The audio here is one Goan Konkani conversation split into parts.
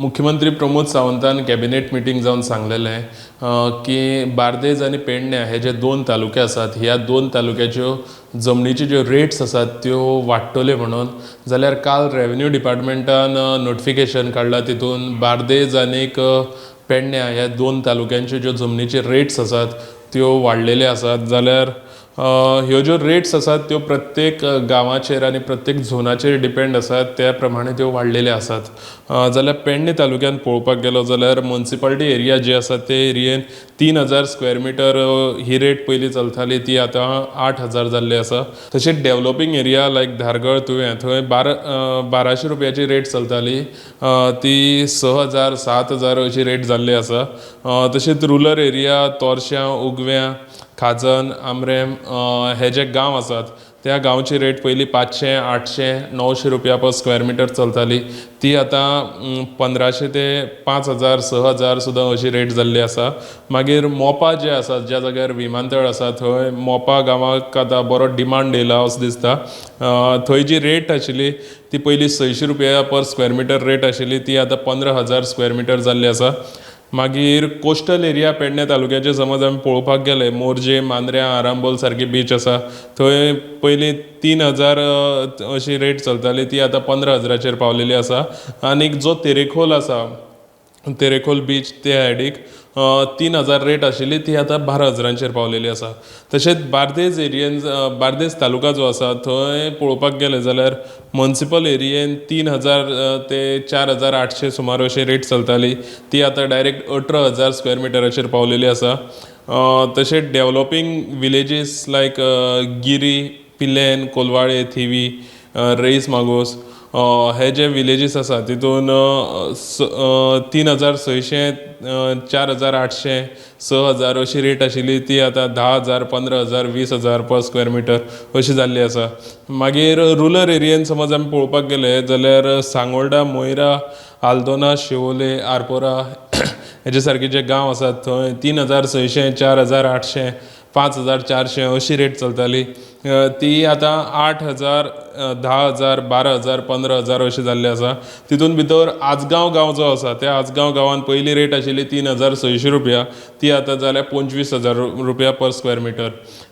मुख्यमंत्री प्रमोद सावंतान कॅबिनेट मिटींग जावन सांगलेलें की बार्देज आनी पेडण्यां हे जे दोन तालुके आसात, ह्या दोन तालुक्याच्यो जमनीच्यो ज्यो रेट्स आसात त्यो वाडटल्यो म्हणून. जाल्यार काल रेवेन्यू डिपार्टमेंटान नोटिफिकेशन काडलां. तितून बार्देज आनीक पेडण्यां ह्या दोन तालुक्यांच्यो ज्यो जमनीचे रेट्स आसात त्यो वाडलेल्यो आसात. जाल्यार ह्यो ज्यो रेट्स आसात त्यो प्रत्येक गांवाचेर आनी प्रत्येक झोनाचेर डिपेंड आसात, त्या प्रमाणे त्यो वाडलेल्यो आसात. जाल्यार पेडणे तालुक्यांत पळोवपाक गेलो जाल्यार मुन्सिपालिटी एरिया जी आसा ते एरियेन 3000 स्क्वेअर मिटर ही रेट पयलीं चलताली, ती आतां 8000 जाल्ली आसा. तशेंच डेव्हलपींग एरिया लायक धारगळ, तुयें, थंय 1200 रुपयाची रेट चलताली, ती 6000, 7000 अशी रेट जाल्ली आसा. तशेंच रुरल एरिया तोरश्यां, उगव्यां, खाजन, आमरेम हे जे गांव आसात त्या गांवची रेट पयलीं 500, 800, 900 रुपया पर स्क्वेअर मिटर चलताली, ती आतां 1500 ते 5000, 6000 सुद्दां अशी रेट जाल्ली आसा. मागीर मोपा जे आसा, ज्या जाग्यार विमानतळ आसा, थंय मोपा गांवाक आतां बरो डिमांड येयला असो दिसता. थंय जी रेट आशिल्ली ती पयलीं 600 रुपया पर स्क्वेअर मिटर रेट आशिल्ली, ती आतां 15,000 स्क्वेअर मिटर जाल्ली आसा. मागीर कोस्टल एरिया पेडणे तालुक्याचे समज आमी पळोवपाक गेले, मोरजे, मांद्र्यां, आरांबोल सारकी बीच आसा, थंय पयलीं 3000 अशी रेट चलताली, ती आतां 15,000चेर पावलेली आसा. आनीक जो तेरेखोल आसा, तेरेखोल बीच, त्या सायडीक 3000 रेट आशिल्ली, ती आतां 12,000चेर पावलेली आसा. तशेंच बार्देज एरियेन, बार्देज तालुका जो आसा थंय पळोवपाक गेले जाल्यार मुन्सिपल एरियेन 3000 ते 4800 सुमार अशी रेट चलताली, ती आतां डायरेक्ट 18,000 स्क्वेअर मिटराचेर पावलेली आसा. तशेंच डेव्हलपींग विलेजीस लायक गिरी, पिलेन, कोलवाळे, थिवी, रेईस मागूस हे जे विलेजीस आसा तितून 3600, 4800, 6000 अशी रेट आशिल्ली, ती आतां 10,000, 15,000, 20,000 पर स्क्वेअर मिटर अशी जाल्ली आसा. मागीर रुरल एरियेन समज आमी पळोवपाक गेले जाल्यार सांगोल्डा, मोयरा, आल्दोना, शिवोले, आरपोरा हेजे सारके जे गांव आसात थंय 3600, 4800, 5400 अशी रेट चलताली, ती आतां 8000, 10,000, 12,000, 15,000 अशी जाल्ली आसा. तितून भितर आजगांव गांव जो आसा, त्या आजगांव गांवांत पयली रेट आशिल्ली 3600 रुपया, ती आतां जाल्या 25,000 रुपया पर स्क्वेअर मिटर.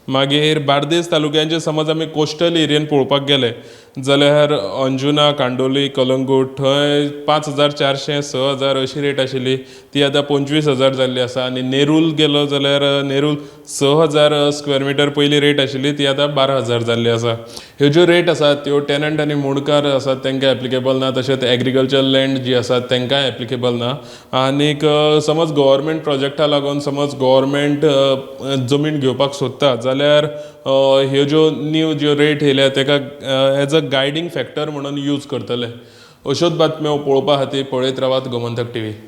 मागीर बार्देस तालुक्यांचे समज आमी कोस्टल एरियेन पळोवपाक गेले जाल्यार अंजुना, कांदोली, कलंगूट थंय 5400, 6000 अशी रेट आशिल्ली, ती आतां 25,000 जाल्ली आसा. आनी नेरूल गेलो जाल्यार नेरूल 6000 स्क्वेअर मिटर पयली रेट आशिल्ली, ती आतां 12,000 जाल्ली आसा. ह्यो ज्यो रेट आसात त्यो टेनंट आनी मुंडकार आसात तांकां एप्लिकेबल ना, तशेंच एग्रीकल्चर लँड जी आसात तांकांय एप्लिकेबल ना. आनीक समज गव्हर्मेंट प्रोजेक्टा लागून समज गव्हर्मेंट जमीन घेवपाक सोदता जाल्यार ह्यो ज्यो न्यू ज्यो रेट येयल्या ताका एज अ गायडींग फॅक्टर म्हणून यूज करतले. अश्योच बातम्यो पळोवपा खातीर पळयत रावात गोमंतक टिवी.